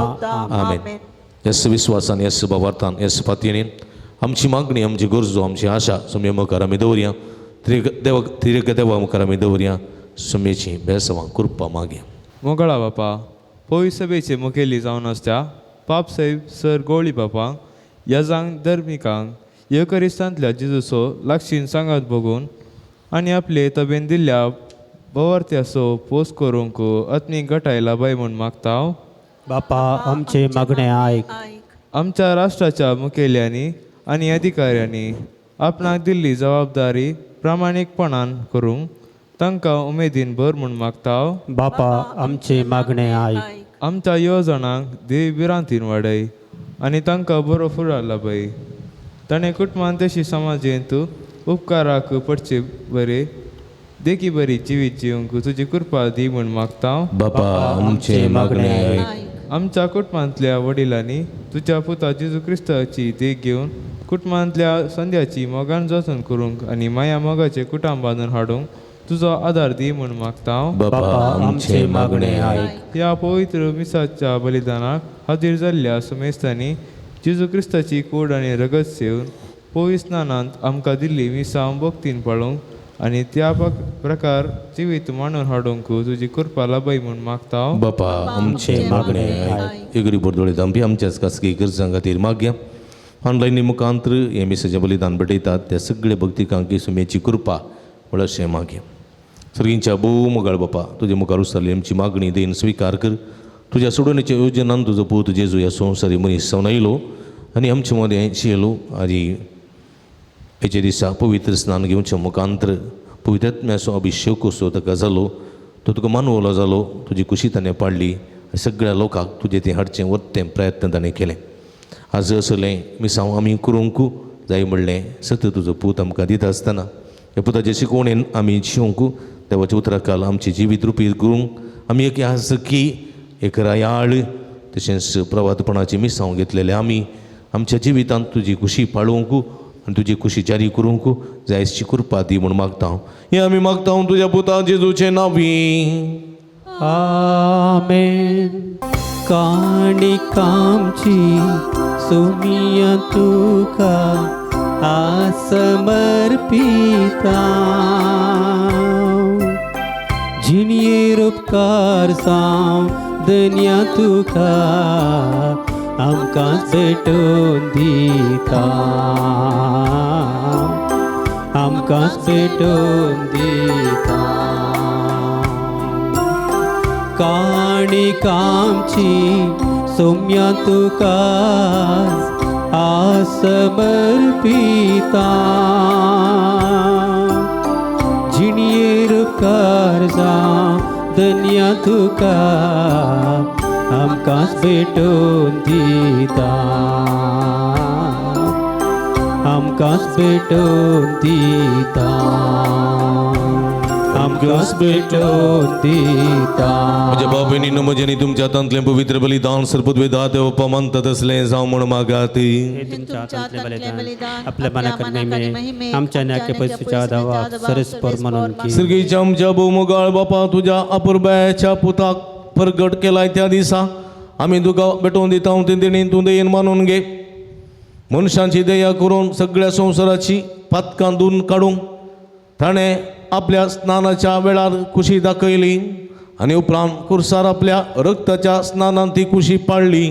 आमेन. यस विश्वासान, यस भावार्थान, यस पातयेन आमची मागणी, आमची गरजो, आमची आशा सुम्ये मुखार आमी दवरया. देवा त्रिएक देवा मुखार आमी दवरया. सुम्येची बेसवां कृपा मागया.
मोगळा बापा पवी सभेचे मुखेली जावन आसता पाप साहेब सर गोळी बापांक यजांक धर्मिकांक येवकरिस्तांतल्या जेजूचो लागशीन सांगात बघून आनी आपले तबेन दिल्ल्या बवर्त्याचो पोस करूंक आत्मीक गटाय लाबाय म्हूण मागता हांव.
बापा आमचे मागणे आयक.
आमच्या राष्ट्राच्या मुखेल्यांनी आनी अधिकाऱ्यांनी आपणाक दिल्ली जबाबदारी प्रामाणीकपणान करूंक तांकां उमेदीन भर म्हूण मागता हांव.
बापा आमचे मागणे आयक.
आमच्या येवजणांक देव भिरांतीन वाडय आनी तांकां बरो फुडार लाबय. ताणें कुटुंबान तशी समाजेंत उपकाराक पडचे बरे देखी बरी जिवीत जिवंक तुजी कृपा दी म्हूण मागता हांव.
बापा आमचे मागणे आयक.
आमच्या कुटुंबांतल्या वडिलांनी तुज्या पुता जेजू क्रिस्ताची देख घेवन कुटुंबांतल्या संद्याची मोगान जतन करूंक आनी माया मोगाचें कुटुंब बांदून हाडूंक तुजो आदार दी म्हूण मागता हांव.
बापा आमचे मागणे आयक.
ह्या पवित्र मिसाच्या बलिदानाक हाजीर जाल्ल्या सुमेस्तांनी जेजू क्रिस्ताची कूड आनी रगत सेवन पवित्र स्नानांत आमकां दिल्ली मिसां भक्तीन पाळूंक आनी त्या प्रकार जिवीत मांडून हाडूंक तुजी कृपा लाबय म्हूण मागता हांव.
बापा आमचे मागणे आयक. एगरी बोरदोळे दामपी आमच्याच खासगी गरजां खातीर मागया. ऑनलायन मुखांत्र हे मिसाचें बलिदान भेटयतात त्या सगळे भक्तिकांक सुमेची कृपा म्हणशें मागया. सर्गींच्या भोव मोगाळ बापा, तुजे मुखार उसारली आमची मागणी देन स्विकार कर. तुज्या सोडवणेच्या योजनान तुजो पूत जेजू ह्या संवसारी मनीस जावन आयलो आनी आमचे मदें शियलो. आनी हेचे दिसा पवित्र स्नान घेवचें मुखांत्र पवित्र आत्म्याचो अभिशेक असो ताका जालो, तो तुका मानवलो जालो, तुजी कुशी ताणें पाडली आनी सगळ्या लोकांक तुजें तें हाडचें वत्तें प्रयत्न ताणें केलें. आज असलें मिसांव आमी करूंक जाय म्हणलें सत तुजो पूत आमकां दिता आसतना ह्या पुताचे शिकवणेन आमी शिवंक देवाच्या उतराकाल आमचें जिवीत रुपीत करूंक आमी एक याजकी एक रायाळ तशेंच प्रवातपणाची मिसांव घेतलेले आमी आमच्या जिवितांत तुजी खुशी पाळोवंक आनी तुजी खुशी जारी करूंक जायची कृपा दी म्हूण मागता. हें आमी मागता तुज्या पुता जेजूचें नांवी.
आमेन. काणिकामची सोमिया तुका आसमर्पिता, जिणयेर उपकार जावं धन्या तुका आमकां भेटोवन दिता, आमकां भेटोवन दिता. काणिकामची सोम्या तुका आसमर्पिता, जिणयेर उपकार जावं धन्या तुका आमकां भेटोवन दिता, आमकां भेटोवन दिता, आमकां भेटोवन दिता.
म्हज्या भाव भयणींनो, म्हजें आनी तुमच्या हातांतलें पवित्र बलिदान सर्वपदवेदा देवपा मानता तसलें जावं म्हूण मागात.
तुमच्या हातांतलें बलिदान आपल्या मनाक महिमे आमच्या न्याय पैशाच्या दावाक सरस्पर म्हणून की.
सर्गीच्या आमच्या भोवमोगाळ बापा, तुज्या अपुरबायाच्या पुताक परगट केलाय त्या दिसा आमी तुका भेटोवन दिता ती देणी तूं दयेन मानून घे. मनशांची दया करून सगळ्या संवसाराची पातकां धुवन काडूंक ताणें आपल्या स्नानाच्या वेळार खुशी दाखयली आनी उपरांत कुर्सार आपल्या रक्ताच्या स्नानान ती खुशी पाडली.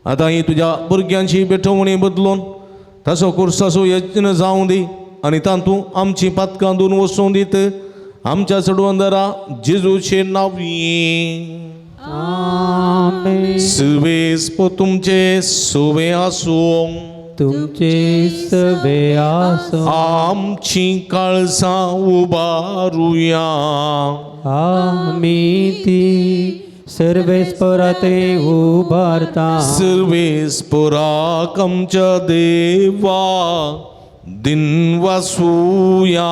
आतां ही तुज्या भुरग्यांची भेटवणी बदलून ताचो कुर्साचो यत्न जावं दी आनी तातूंत आमची पातकां धुवन वचूं दीत आमच्या चडवंदरा जेजूचे नांवी.
आमेन.
सुवेस तुमचे सुवे आसूं,
तुमचे सवे आसूं.
आमची काळजां उबारुया,
आमी ती सर्वेस्पराते उबारता.
सर्वेस्पराक आमच्या देवा दिनवासुया.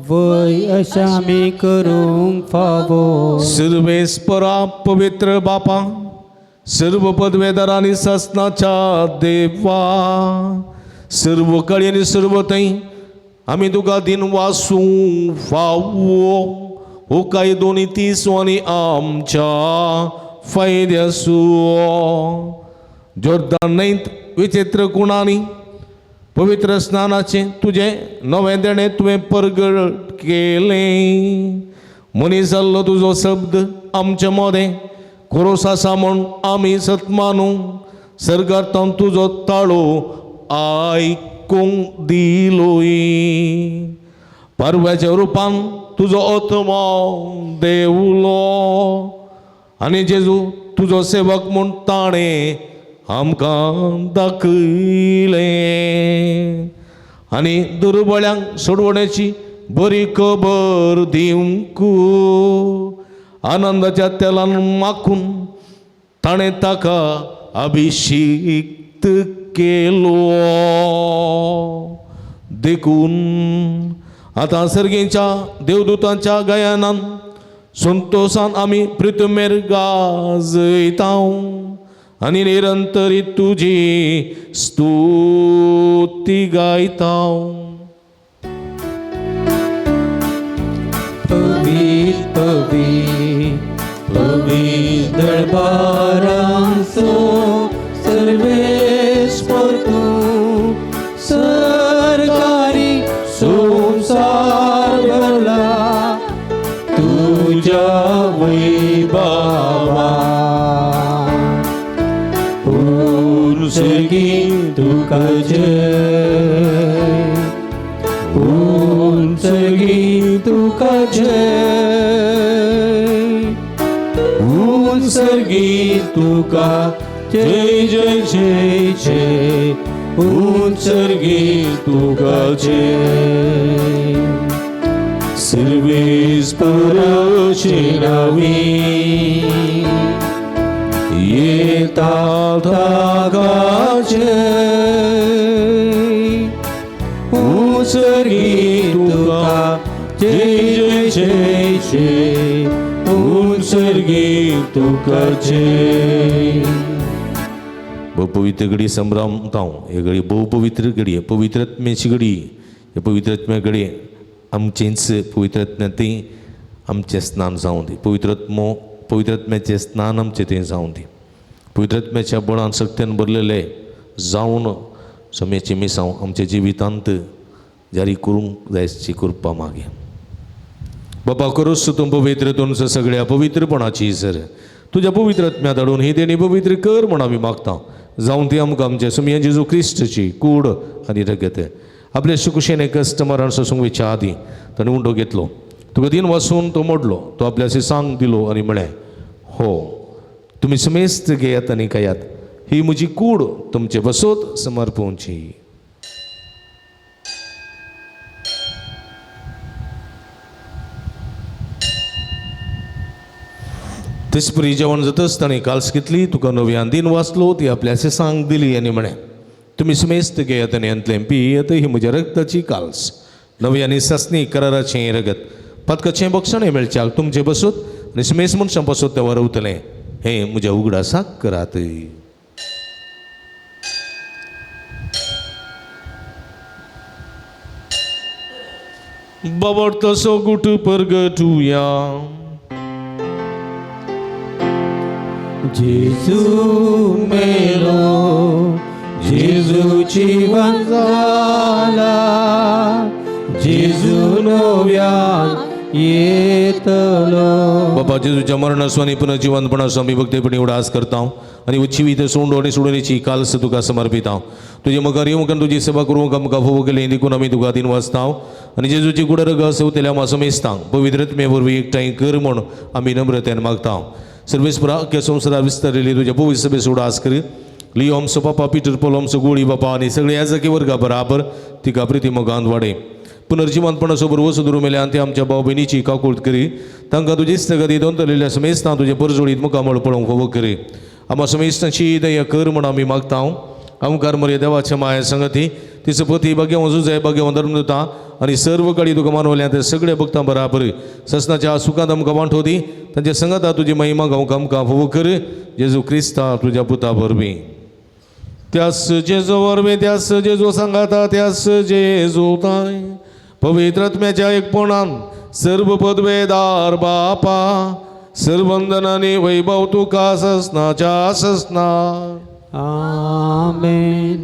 वय अशा आमी करूंक फावो.
सर्वेस्परा पवित्र बापा, सर्व पदवेदार आनी सासनाच्या देवा, सर्व कळी आनी सर्व थंय आमी तुका दिनवासूं फावो. हो कायदो आनी तीसो आनी आमच्या फायद्यासो. जोर्दान न्हंयत विचित्र गुणांनी पवित्र स्नानाचें तुजें नवें देणें तुवें परगट केलें. मनीस जाल्लो तुजो शब्द आमचे मदें खोरोस आसा म्हूण आमी सत मानू. सर्गार तावन तुजो ताळो आयकूंक दिलोय. पारव्याच्या रुपान तुजो आत्मो देवलो आनी जेजू तुजो सेवक म्हूण ताणें आमकां दाखयलें. आनी दुर्बळ्यांक सोडवण्याची बरी खबर दिवंक आनंदाच्या तेलान माखून ताणें ताका अभिषिक्त केलो. देखून आतां सर्गींच्या देवदूतांच्या गायनान संतोशान आमी प्रितमेर गाजयता आनी निरंतरी तुजी स्तुती गायता.
पवीत पवीत पवीत दरबारांचो सर्वेस्पर तूं सरकारी संवसार भरला तुज्या वैभवा. उंचगी तुका जय, उंचगी तुका जय.
जय उत्सर्गी तुका जय जय जय जय उत्सर्गी तुका जय सर्वेस परचे नावी येता ताका जय उत्सर्गी तुका जय जय जय जय उत्सर्गी तुका जय.
पवित्र घडी संभ्रमता हे घडी भोव पवित्र घडी, पवित्रत्म्याची घडी. हे पवित्रत्म्या घडी आमचेंच पवित्रत्म्या आमचें स्नान जावं दी. पवित्रत्मो पवित्रत्म्याचें स्नान आमचें तें जावं दी. पवित्रत्म्याच्या बळान शक्त्यान भरलेले जावन सम्याचें मिसांव आमच्या जिवितांत जारी करूंक जायची कृपा मागे. बाबा करूच तूं पवित्र तुमचं सगळ्या पवित्रपणाची सर तुज्या पवित्रत्म्या धाडून ही देणी पवित्र कर म्हण आमी मागता. जावन ती आमकां आमच्या सुमया जेजू क्रिस्टची कूड आनी रगत आपल्या सुकुशेन कश्ट मरण सोसूंक वयच्या आदीं ताणें उंडो घेतलो, तुका दिन वासून तो मोडलो, तो आपल्या सांग दिलो आनी म्हळें, हो तुमी समेस्त घेयात आनी खायात, ही म्हजी कूड तुमचे बसोत समर्पवची. तेचपरी जेवण जातच ताणें काल्स घेतली, तुका नव्यान दिन वाचलो, ती आपल्या सांग दिली आनी म्हळें, तुमी समेस्त घेयात आनी हांतलें पियेत, ही म्हज्या रक्ताची काल्स, नवी आनी सासणी कराराचें रगत, पातकाचें बक्षणें मेळच्याक तुमचें बसूत आनी समेस्त मनशां बसूत तें वरवतलें, हें म्हज्या उगडासाक करात. बाबा तसो गुट परगटुया.
जेजू मेलो, जेजू जिवन जाला, जेजू नव्यान येतलो.
बाबा जेजूच्या मरणाचो आनी पुनर्जिवंतपणाचो आमी भक्तीपणी उडास करता आनी उच्चीवित सोंडो आनी सोडून काल्स तुका समर्पिता. तुजे मुखार येवंक आनी तुजी सेवा करूंक आमकां फावो केली देखून आमी तुका दिन वाचता आनी जेजूची कुडरग सेवतेल्या आमकां समेस्तांक पवित्रत्मे वरवीं एकठांय कर म्हूण आमी नम्रतेन मागता. सर्वेस्परा अख्ख्या संवसारार विस्तारिल्ली तुज्या पवित्र सभेचो उडास कर. लियो आमचो पापा पिटर पोल आमचो गोळी बापा आनी सगळे याजकी वर्गा बराबर तिका प्रिती मोगान वाडय. पुनर्जिवंतपणाचो बरवसो धरून मेल्यान ते आमच्या भाव भयणीची काकूळट करी, तांकां तुजी स्थगती दोन समेस्तां तुजे परजोळीत मुखामळ पळोवंक फावो करी. आमकां समेस्तांची दया कर म्हूण आमी मागता. आमकार मरे देवाच्या माया संगती तिचो पती भाग्यवान जुजय भाग्यवान धर्मदूता आनी सर्व काळी तुका मानवल्या ते सगळे भक्तां बराबर ससनाच्या सुखांत आमकां वांटो दी. तांच्या संगता तुजी महिमा गावंक आमकां फावो कर. जेजू क्रिस्ता तुज्या पुता वरवीं. त्यास जेजू वरवीं, त्यास जेजू सांगाता, त्यास जेजू ताय पवित्रत्म्याच्या एकपणान सर्व पदवेदार बापा सर्वंदनानी वैभव तुका ससनाच्या ससना.
आमेन.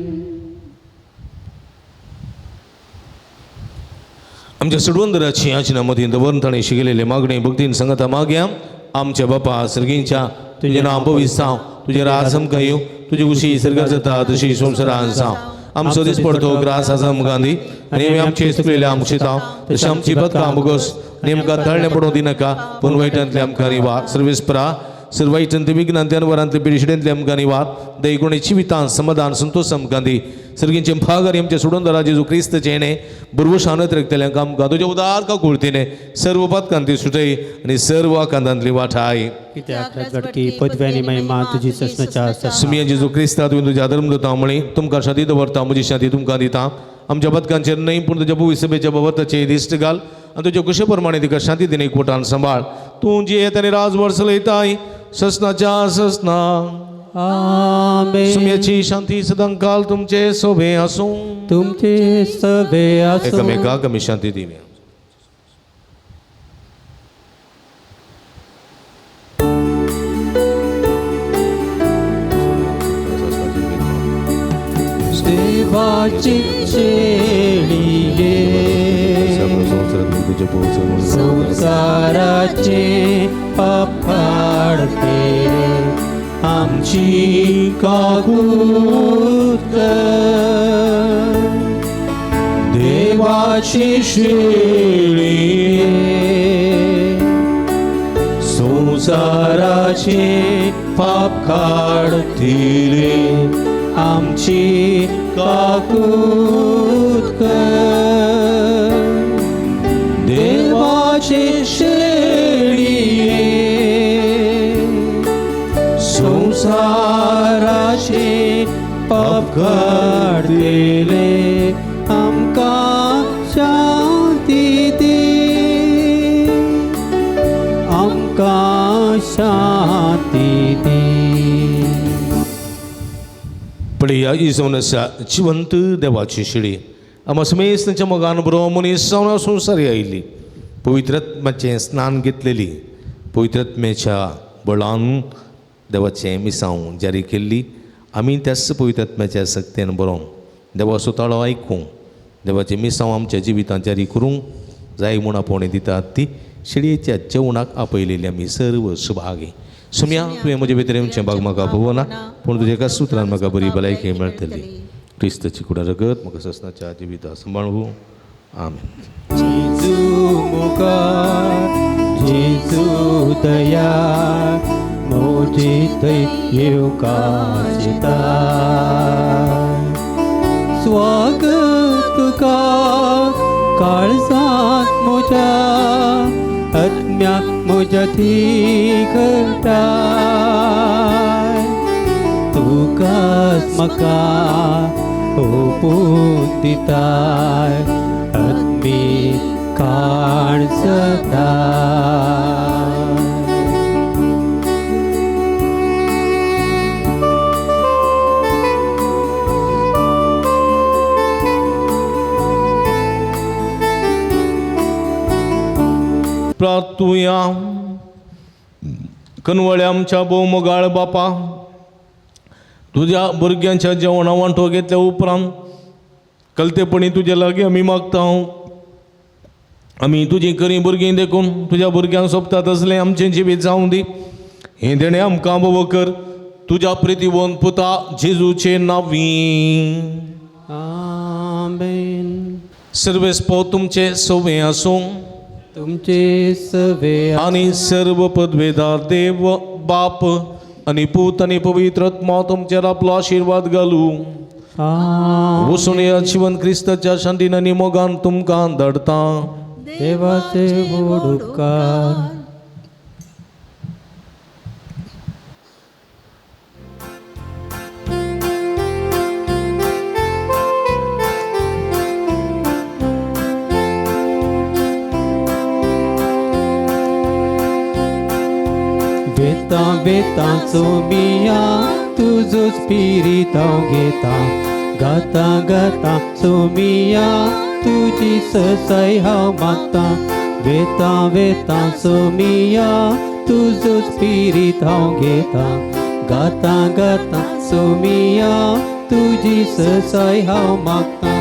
आमच्या सुडवंदराची याचना मदीं दवरून ताणें शिकलेले मागणे भक्तीन संगता मागया. आमच्या बापा सर्गींच्या तुजें नांव पवित्र जावं, तुजें राज आमकां येवं, तुजी खुशी सर्गात जाता तशी संवसारांत जावं. आमचो दीस पडतो ग्रास आसा आमकां दी आनी आमी आमचे चुकलेले आमकां शितांव तशें आमची पदकां बोगस नेमकां तळणें पडूं दिनाका पूण वायटांतले आमकां निवार. सर्वेस्परा सर्व वायटांतले विघ्नांतले अनवरांतले पिडिशिडेंतले आमकां निवार. दैगुणी जिवितान समाधान संतोष आमकां दी. सर्गींचे भाग आनी आमच्या सोडून जेजू क्रिस्तचें हेणें बुरवशानत रखतल्यांक आमकां तुज्या उदार काकुळतीने सर्व पातकांती सुटय आनी सर्व आकांतांतली वाठाय.
कित्याक राजवटकी पदवी आनी महिमा तुजी ससनाच्या ससना.
सुमिया जेजू क्रिस्ता तुवें तुज्या धर्म दिता म्हळी तुमकां शांती दवरता, म्हजी शांती तुमकां दिता. आमच्या पदकांचेर न्हय पूण तुज्या पवित्र सभेच्या बाबताचेर दिश्ट घाल आनी तुज्या कुशे प्रमाणे तिका शांती दिने एकवटान सांबाळ. तूं जियेत आनी राजवट चलयताय ससनाच्या ससना.
आमेन.
सुम्याची शांती सदांकाल तुमचे सोबे आसूं.
तुमचे सभे आसूं.
एकामेकाक आमी शांती दिवया.
देवाची शेळीये संसाराचे पाप काडते आमची काकूत कर. देवाची शेळीये संवसाराचे पाप काडटिले आमची काकूत कर देवाचे शेळये संवसाराचे पाप काडटिले आमकां शांती दी आमकां शांती दी.
पळया ही जावन आसा जिवंत देवाची शिडी आमा समेस्त तांच्या मोगान बरो मनीस जावन संवसारी आयिल्ली पवित्रत्माचें स्नान घेतलेली पवित्रत्म्याच्या बळान देवाचें मिसांव जारी केल्ली आमी त्याच पवित्रत्म्याच्या सक्तेन बरोवन देवाचो ताळो आयकूंक देवाचें मिसांव आमच्या जिवितांत जारी करूंक जाय म्हूण आपोवणें दितात ती शिडयेच्या जेवणाक आपयलेली आमी सर्व सुभागी. सुम्या तुवें म्हजे भितर येवचें भाग म्हाका पळोवना पूण तुज्या एका सुत्रान म्हाका बरी भलायकी मेळटली. क्रिस्ताची कुडा रगत म्हाका ससनाच्या जिविता सांबाळू. आमेन.
जेजू मुखार जेजू दया म्हजे थंय येवंक चिंता स्वागत तुका काळजांत म्हज्या आत्म्याक म्हज्या थी करता तुकाच म्हाका ओपून दिताय आत्मीक काण सदां.
प्रार्थुया. कनवळ्या आमच्या भोवमोगाळ बापा तुज्या भुरग्यांच्या जेवणा वांटो घेतल्या उपरांत कलतेपणी तुजे लागीं आमी मागता. आमी तुजी खरीं भुरगीं देखून तुज्या भुरग्यांक सोबता तसलें आमचें जिवीत जावं दी. हें देणें आमकां भोव कर तुज्या प्रितीवंत पुता जेजूचे नांवी.
आमेन.
सर्वेस्पो तुमचें सवें आसूं
तुमचे सवे
आनी सर्व पदवेदार देव बाप आनी पूत आनी पवित्र आत्मा तुमचेर आपलो आशिर्वाद घालूं. वचून ह्या जिवन क्रिस्ताच्या शांतीन आनी मोगान तुमकां धाडटा.
देवाचे व्हड उपकार. वेता वेता सोमिया तुजो स्पिरीत हांव घेता गाता गाता सोमिया तुजी ससाय हांव मागता वेता वेता सोमिया तुजो स्पिरीत हांव घेता गाता गाता सोमिया तुजी ससाय हांव मागता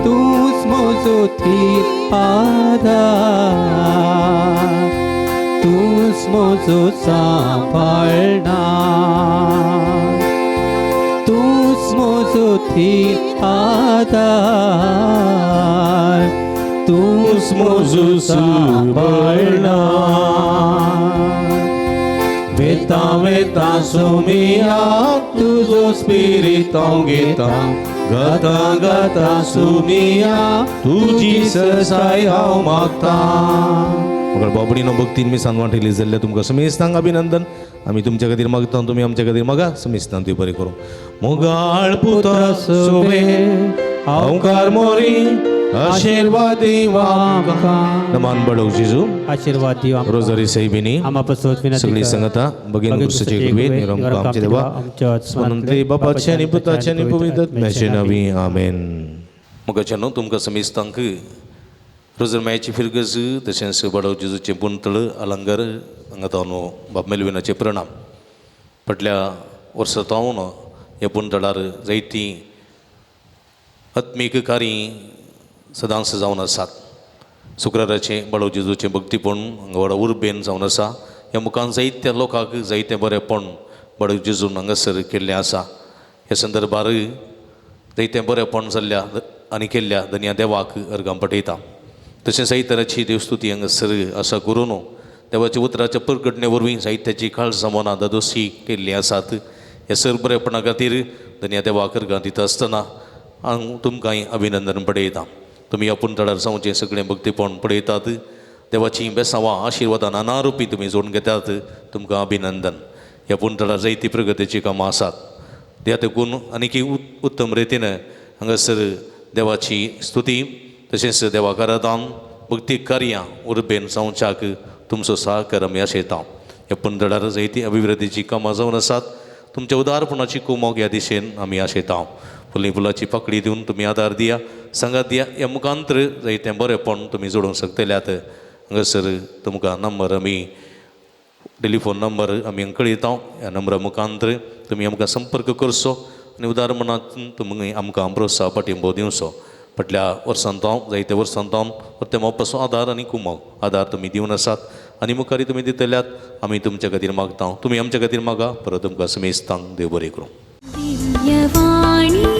तूंच म्हजो थीर आदार तूंच म्हजो सांबाळणार तूंच म्हजो थीर आदार तूंच म्हजो सांबाळणार. वेता वेता सोमिया तुजो स्पिरीत हांव घेता गाता गाता सोमिया
तुजी सरसाय हांव मागता. मगर बाबडीनो भक्तीन मिसान वांटेली जाल्ल्या तुमकां समेस्तांक अभिनंदन. आमी तुमच्या खातीर मागता तुमी आमच्या खातीर मागा समेस्तांक तुवें बरें करूं. मोगाळ पुता सोबे हांवकार मोरी आशिर्वाद आमकां. नमान बडोव जेजू
आशिर्वाद दिव आमकां.
रोजारी साहिबिनी
आमा पसोत विनंती
सगळी
कर.
संगता बगेन
बगेन
क्रिस्ताचे
क्रिस्ताचे
कृपेन
कृपेन
निरंतर आमचे देवा
आमच्या
स्मरणांतले बापाचे आनी पुताचे आनी पवित्र आत्म्याचे नांवी. आमेन. मोगाच्या न्हू तुमकां समेस्तांक रोजरमायाची फिरगज तशेंच बाडव जेजूचें पुंतळ अलंकार हांगा तावन बाब मेलविनाचे प्रणाम. फाटल्या वर्सा तावन ह्या पुंतळार जायतीं आत्मीक कार्य सदांच जावन आसात. शुक्राराचें बाळव जेजूचें भक्तीपण हांगा व्हडा उर्बेन जावन आसा. ह्या मुखान जायत्या लोकांक जायतें बरेंपण बाळव जेजून हांगासर केल्लें आसा. ह्या संदर्भार जायतें बरेंपण जाल्ल्या आनी केल्ल्या धन्या देवाक अर्गां पठयता. तशें जायत तराची देवस्तुती हांगासर आसा करून देवाच्या उतराच्या परगटणे वरवीं साहित्याची काळजां मनां दादोशी केल्लीं आसात. ह्या सर बरेपणा खातीर धन्या देवा करगां दिता आसतना हांव तुमकांय अभिनंदन पडयतां. तुमी आपूण तळार जावचें सगळें भक्तीपण पळयतात. देवाचीं बेसांवां आशिर्वादां नाना रुपी तुमी जोडून घेतात. तुमकां अभिनंदन. ह्या पुणतळार जायती प्रगतीचीं कामां आसात. त्या देखून आनीकी उत्तम रितीन हांगासर देवाची स्तुती तशेंच देवाक आराधन भक्ती कार्यां उर्बेन जावच्याक तुमचो सहकार आमी आशयता. ह्या पुणतळार जायती अभिवृद्धीचीं कामां जावन आसात. तुमच्या उदारपणाची कुमोक ह्या दिशेन आमी आशयता. फुली फुलाची पाकळी दिवन तुमी आदार दिया, सांगात दिया. ह्या मुखांतर जायतें बरेंपण तुमी जोडूंक शकतल्यात. हांगासर तुमकां नंबर आमी टेलिफोन नंबर आमी कळयता. ह्या नंबरा मुखांतर तुमी आमकां संपर्क करचो आनी उदार मनात तुमी आमकां प्रोत्साह पाठिंबो दिवचो. फाटल्या वर्सान तो जायत्या वर्सान तो परते मोपाचो आदार आनी कुमोक आदार तुमी दिवन आसात आनी मुखारी तुमी दितल्यात. आमी तुमच्या खातीर मागता, तुमी आमच्या खातीर मागा. परत तुमकां समेस्तांक देव बरें करूं.
दिव्यवाणी.